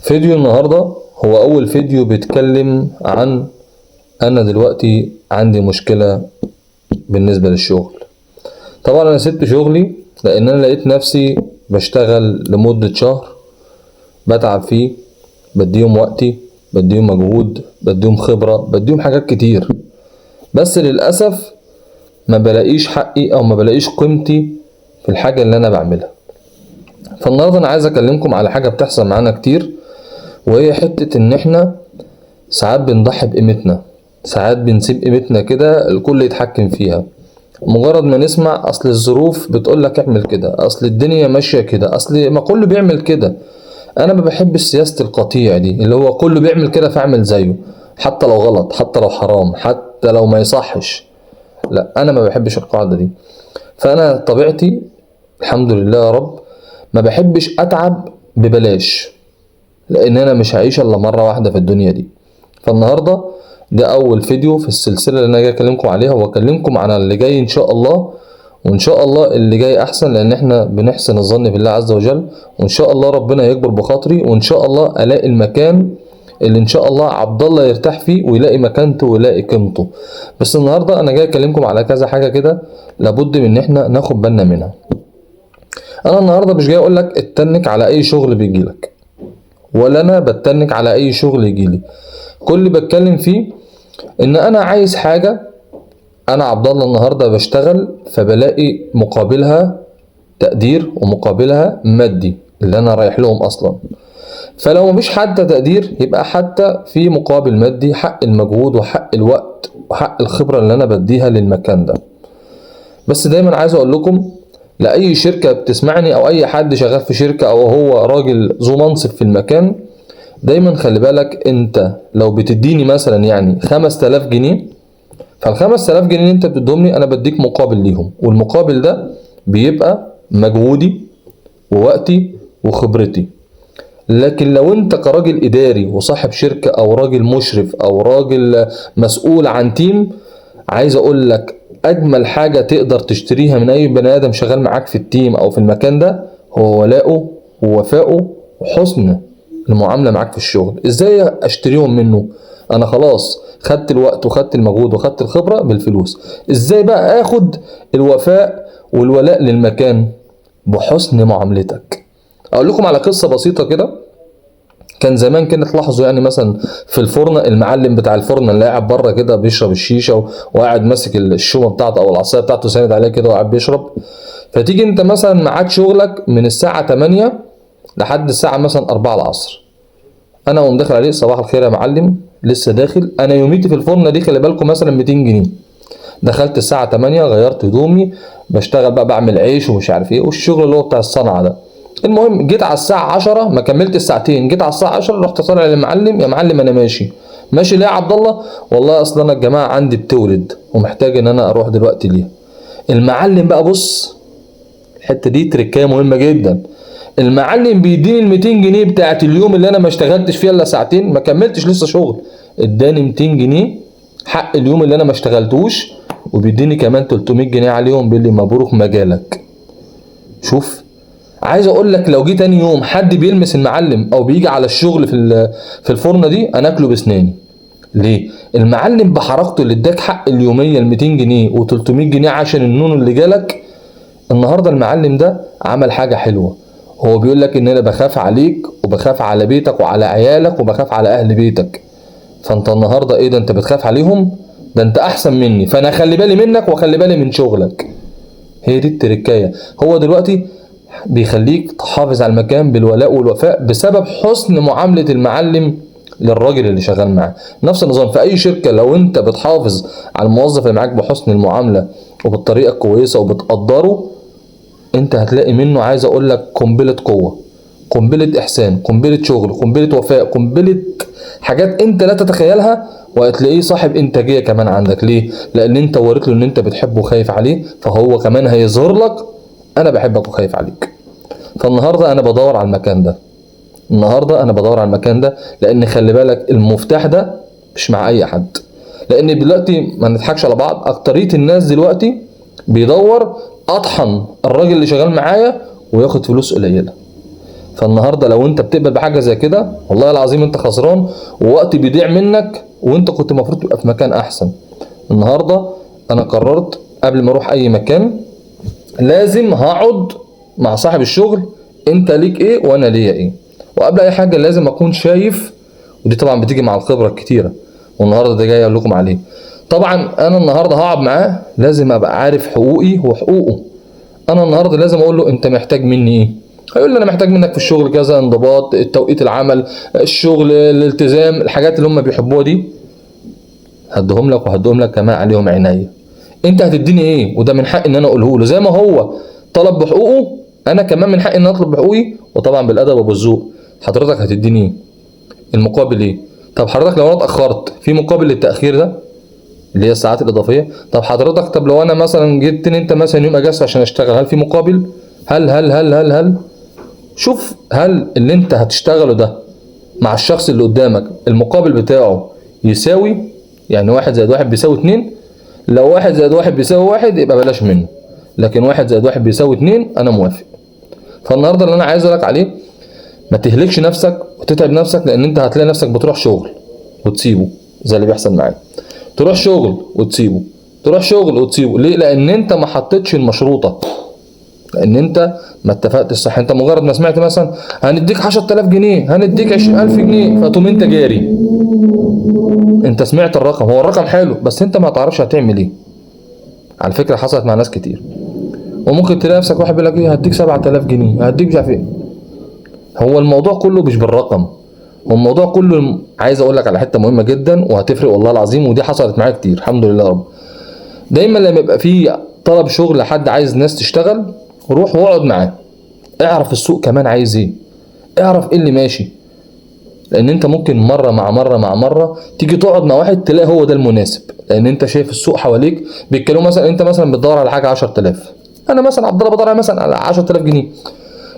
فيديو النهاردة هو أول فيديو بيتكلم عن أنا دلوقتي عندي مشكلة بالنسبة للشغل. طبعا أنا سبت شغلي لأن أنا لقيت نفسي بشتغل لمدة شهر بتعب فيه، بديهم وقتي، بديهم مجهود، بديهم خبرة، بديهم حاجات كتير، بس للأسف ما بلاقيش حقي أو ما بلاقيش قيمتي في الحاجة اللي أنا بعملها. فالنهاردة أنا عايز أكلمكم على حاجة بتحصل معانا كتير، وهي حتة إن إحنا ساعات بنضحي بقيمتنا، ساعات بنسيب قيمتنا كده الكل يتحكم فيها. مجرد ما نسمع أصل الظروف بتقولك اعمل كده، أصل الدنيا ماشية كده، أصل ما كله بيعمل كده. أنا ما بحبش سياسة القطيع دي اللي هو كله بيعمل كده فاعمل زيه، حتى لو غلط، حتى لو حرام، حتى لو ما يصحش. لا، أنا ما بحبش القاعدة دي. فأنا طبيعتي الحمد لله يا رب ما بحبش أتعب ببلاش، لأن أنا مش هعيش إلا مرة واحدة في الدنيا دي. فالنهاردة ده أول فيديو في السلسلة اللي أنا جاي أكلمكم عليها، وأكلمكم عن اللي جاي إن شاء الله، وإن شاء الله اللي جاي أحسن، لأن إحنا بنحسن الظن بالله عز وجل، وإن شاء الله ربنا يكبر بخاطري، وإن شاء الله ألاقي المكان اللي إن شاء الله عبد الله يرتاح فيه ويلاقي مكانته ويلاقي قيمته. بس النهاردة أنا جاي أكلمكم على كذا حاجة كده لابد من إن إحنا ناخد بالنا منها. أنا النهاردة مش جاي أقول لك اتنك على أي شغل بيجيلك، ولا أنا بتنك على أي شغل يجيلي. كل اللي بتكلم فيه إن أنا عايز حاجة. أنا عبد الله النهاردة بشتغل فبلاقي مقابلها تقدير ومقابلها مادي اللي أنا رايح لهم أصلا. فلو مفيش حتى تقدير يبقى حتى في مقابل مادي، حق المجهود وحق الوقت وحق الخبرة اللي أنا بديها للمكان ده. بس دايما عايز أقول لكم لأي شركة بتسمعني أو أي حد شغال في شركة أو هو راجل ذو منصب في المكان، دايما خلي بالك أنت لو بتديني مثلا 5000 جنيه، فالخمس تلاف جنيه اللي أنت بتديهم لي أنا بديك مقابل ليهم، والمقابل ده بيبقى مجهودي ووقتي وخبرتي. لكن لو أنت كراجل إداري وصاحب شركة أو راجل مشرف أو راجل مسؤول عن team، عايز أقول لك أجمل حاجة تقدر تشتريها من أي بني آدم شغال معاك في ال team أو في المكان ده هو ولاؤه ووفائه وحسن المعاملة معاك في الشغل. إزاي أشتريهم منه؟ أنا خلاص خدت الوقت وخدت المجهود وخدت الخبرة بالفلوس. إزاي بقى آخد الوفاء والولاء للمكان؟ بحسن معاملتك. أقول لكم على قصة بسيطة كده. كان زمان كده تلاحظوا مثلا في الفرن، المعلم بتاع الفرن اللي قاعد بره كده بيشرب الشيشة وقاعد ماسك الشومه بتاعته او العصاية بتاعته ساند عليها كده وقاعد بيشرب. فتيجي انت مثلا ميعاد شغلك من الساعة 8 لحد الساعة مثلا 4 العصر، انا اقوم داخل عليه صباح الخير يا معلم، لسه داخل. انا يوميتي في الفرن دي خلي بالكم مثلا 200 جنيه. دخلت الساعة 8 غيرت هدومي، بشتغل بقى بعمل عيش ومش عارف ايه والشغل اللي هو بتاع الصنعة ده. المهم جيت على الساعة 10، ما كملت الساعتين، جيت على الساعة 10 رحت طالع للمعلم، يا معلم أنا ماشي. ماشي ليه يا عبد الله؟ والله أصل أنا الجماعة عندي بتولد ومحتاج إن أنا أروح دلوقتي ليها. المعلم بقى بص، الحتة دي تركاية مهمة جدا. المعلم بيديني ال 200 جنيه بتاعت اليوم اللي أنا ما اشتغلتش فيها إلا ساعتين، ما كملتش لسه شغل، اداني 200 جنيه حق اليوم اللي أنا ما اشتغلتوش، وبيديني كمان 300 جنيه عليهم، بيقول لي مبروك مجالك. شوف، عايز اقول لك لو جه تاني يوم حد بيلمس المعلم او بيجي على الشغل في الفرنه دي انا اكله بسناني. ليه؟ المعلم بحركته اللي اداك حق اليومية ال 200 جنيه و 300 جنيه عشان النون اللي جالك النهارده، المعلم ده عمل حاجة حلوة. هو بيقول لك ان انا بخاف عليك وبخاف على بيتك وعلى عيالك وبخاف على اهل بيتك، فانت النهارده ايه ده، انت بتخاف عليهم، ده انت احسن مني، فانا اخلي بالي منك واخلي بالي من شغلك. هي دي التركايه. هو دلوقتي بيخليك تحافظ على المكان بالولاء والوفاء بسبب حسن معاملة المعلم للراجل اللي شغال معاه. نفس النظام في أي شركة، لو أنت بتحافظ على الموظف اللي معاك بحسن المعاملة وبالطريقة الكويسة وبتقدره، أنت هتلاقي منه، عايز أقول لك، قنبلة قوة، قنبلة إحسان، قنبلة شغل، قنبلة وفاء، قنبلة حاجات أنت لا تتخيلها، وهتلاقيه صاحب إنتاجية كمان عندك. ليه؟ لأن أنت وريت له إن أنت بتحبه وخايف عليه، فهو كمان هيظهر لك أنا بحبك وخايف عليك. فالنهارده أنا بدور على المكان ده، النهارده أنا بدور على المكان ده، لأن خلي بالك المفتاح ده مش مع أي حد. لأن دلوقتي ما نضحكش على بعض، أكترية الناس دلوقتي بيدور أطحن الراجل اللي شغال معايا وياخد فلوس قليلة. فالنهارده لو انت بتقبل بحاجة زي كده والله العظيم انت خسران، ووقت بيضيع منك، وانت كنت المفروض تبقى في مكان احسن. النهارده انا قررت قبل ما اروح اي مكان لازم هقعد مع صاحب الشغل، انت ليك ايه وانا ليا ايه، وقبل اي حاجة لازم اكون شايف، ودي طبعا بتيجي مع الخبرة الكتيرة، والنهارده ده جاي اقول لكم عليه. طبعا انا النهارده هقعد معاه لازم ابقى عارف حقوقي وحقوقه. انا النهارده لازم اقول له انت محتاج مني ايه، هيقول لي انا محتاج منك في الشغل كذا، انضباط، توقيت العمل، الشغل، الالتزام، الحاجات اللي هم بيحبوها دي هديهم لك، وهديهم لك كمان عليهم عينيا. انت هتديني ايه؟ وده من حقي ان انا اقوله له، زي ما هو طلب بحقوقه انا كمان من حقي ان اطلب بحقوقي، وطبعا بالادب وبالذوق. حضرتك هتديني ايه؟ المقابل ايه؟ طب حضرتك لو انا اتاخرت في مقابل للتاخير ده اللي هي الساعات الاضافية؟ طب حضرتك، طب لو انا مثلا جبت انت مثلا يوم اجازه عشان اشتغل، هل في مقابل؟ هل هل هل هل هل شوف هل اللي انت هتشتغله ده مع الشخص اللي قدامك المقابل بتاعه يساوي، يعني 1 زائد 1 بيساوي 2. لو 1 زائد 1 بيساوي 1 يبقى بلاش منه، لكن 1 زائد 1 بيساوي 2 انا موافق. فالنهارده اللي انا عايز اقولك عليه، ما تهلكش نفسك وتتعب نفسك، لان انت هتلاقي نفسك بتروح شغل وتسيبه زي اللي بيحصل معايا، تروح شغل وتسيبه، تروح شغل وتسيبه. ليه؟ لان انت ما حطيتش المشروطه، لان انت ما اتفقتش صح. انت مجرد ما سمعت مثلا هنديك 10000 جنيه، هنديك 20000 جنيه، فتقوم انت جاري. انت سمعت الرقم، هو الرقم حلو، بس انت ما تعرفش هتعمل ايه. على فكرة حصلت مع ناس كتير. وممكن تلاقي نفسك واحد بيقول لك ايه، هديك 7000 جنيه، هديك مش عارف ايه. هو الموضوع كله مش بالرقم، هو الموضوع كله. عايز اقول لك على حتة مهمة جدا وهتفرق والله العظيم، ودي حصلت معايا كتير الحمد لله يا رب. دايما لما يبقى في طلب شغل، حد عايز ناس تشتغل، روح واقعد معاه، اعرف السوق كمان عايز ايه، اعرف ايه اللي ماشي. لان انت ممكن مرة مع مرة مع مرة تيجي تقعد مع واحد تلاقي هو ده المناسب، لان انت شايف السوق حواليك بيتكلموا. مثلا انت مثلا بتدور على حاجة 10000، انا مثلا عبد الله بدور مثلا على 10000 جنيه،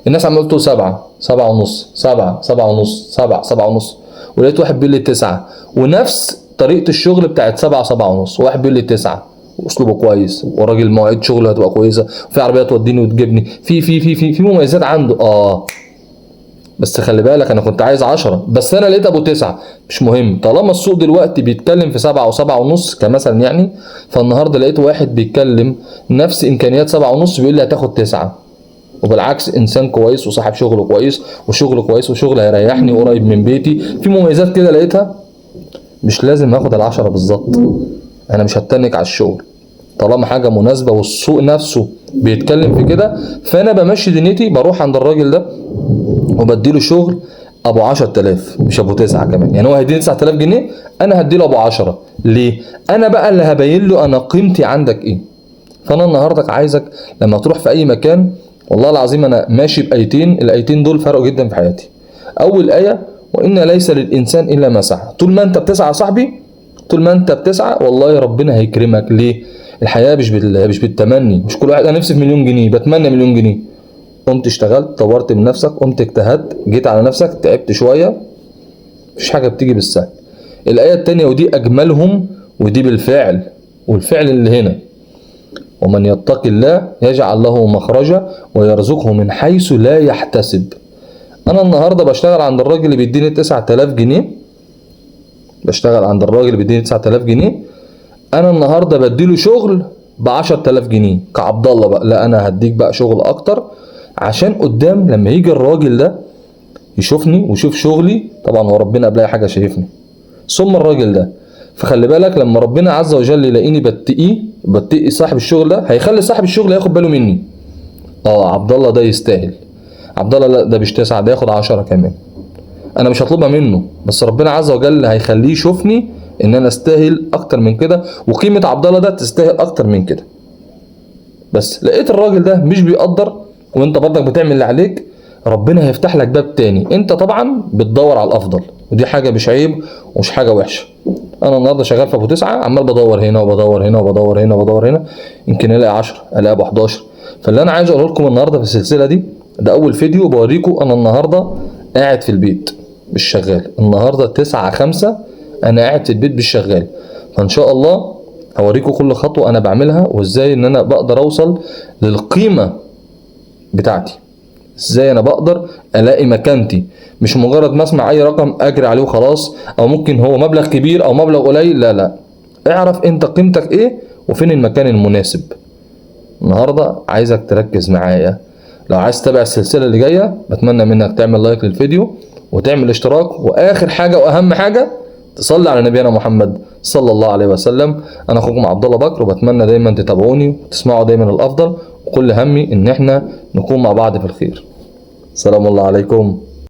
الناس عماله تقول 7، 7.5، 7، 7.5، 7، 7.5، ولقيت واحد بيقول لي 9، ونفس طريقه الشغل بتاعت 7، 7.5، وواحد بيقول لي 9 واسلوبه كويس، وراجل مواعيد شغله هتبقى كويسة، وفي عربية توديني وتجيبني، في في في في في مميزات عنده. بس خلي بالك انا كنت عايز 10، بس انا لقيت ابو 9. مش مهم، طالما السوق دلوقتي بيتكلم في 7 و7.5 كمثلا يعني، فالنهارده لقيت واحد بيتكلم نفس امكانيات 7.5 بيقول لي هتاخد 9، وبالعكس انسان كويس وصاحب شغله كويس وشغله كويس وشغله هيريحني وقريب من بيتي، في مميزات كده لقيتها. مش لازم اخد 10 بالظبط، انا مش هتنك على الشغل طالما حاجة مناسبة والسوق نفسه بيتكلم في كده. فانا بمشي دنيتي، بروح عند الراجل ده وبديله شغل ابو 10000 مش ابو 9 كمان، يعني هو هيديني 9000 جنيه، انا هديله ابو 10. ليه؟ انا بقى اللي هبين له انا قيمتي عندك ايه. فانا النهارده عايزك لما تروح في اي مكان، والله العظيم انا ماشي بايتين، الايتين دول فرقوا جدا في حياتي. اول ايه، وان ليس للانسان الا ما سعى. طول ما انت بتسعى يا صاحبي، طول ما انت بتسعى والله ربنا هيكرمك. ليه؟ الحياة مش بالتمني، مش كل واحد انا نفسي في مليون جنيه، بتمنى مليون جنيه. قمت اشتغلت، طورت من نفسك، قمت اجتهدت، جيت على نفسك، تعبت شوية، مفيش حاجة بتيجي بالسهل. الايه التانية ودي اجملهم، ودي بالفعل، والفعل اللي هنا، ومن يتق الله يجعل له مخرجا ويرزقه من حيث لا يحتسب. انا النهارده بشتغل عند الراجل اللي بيديني 9000 جنيه، بشتغل عند الراجل اللي بيديني 9000 جنيه، انا النهارده بديله شغل ب 10000 جنيه كعبد الله بقى، لا انا هديك بقى شغل اكتر عشان قدام لما يجي الراجل ده يشوفني ويشوف شغلي، طبعا هو ربنا قبل اي حاجة شايفني، ثم الراجل ده. فخلي بالك لما ربنا عز وجل يلاقيني بتقي صاحب الشغل ده، هيخلي صاحب الشغل ياخد باله مني. عبد الله ده يستاهل، عبد الله لا ده مش 9، ده ياخد 10 كمان. انا مش هطلبها منه، بس ربنا عز وجل هيخليه يشوفني ان انا استاهل اكتر من كده، وقيمه عبد الله ده تستاهل اكتر من كده. بس لقيت الراجل ده مش بيقدر، وانت برضك بتعمل اللي عليك، ربنا هيفتح لك باب تاني. انت طبعا بتدور على الافضل، ودي حاجة مش عيب ومش حاجة وحشة. انا النهارده شغال في ابو 9، عمال بدور هنا وبدور هنا وبدور هنا وبدور هنا، يمكن الاقي 10، الاقي ابو 11. فاللي انا عايز اقوله لكم النهارده في السلسلة دي، ده اول فيديو بوريكم انا النهارده قاعد في البيت مش شغال. النهارده 9/5 انا قاعد في البيت مش شغال. فان شاء الله هوريكم كل خطوة انا بعملها، وازاي ان انا بقدر اوصل للقيمة بتاعتي، ازاي انا بقدر الاقي مكانتي، مش مجرد ما اسمع اي رقم اجري عليه وخلاص، او ممكن هو مبلغ كبير او مبلغ قليل. لا لا، اعرف انت قيمتك ايه وفين المكان المناسب. النهارده عايزك تركز معايا. لو عايز تتابع السلسلة اللي جاية بتمنى منك تعمل لايك للفيديو وتعمل اشتراك، واخر حاجة واهم حاجة تصلي على نبينا محمد صلى الله عليه وسلم. انا اخوكم عبد الله بكر، وبتمنى دايما تتابعوني وتسمعوا دايما الافضل، وكل همي ان احنا نكون مع بعض في الخير. سلام الله عليكم.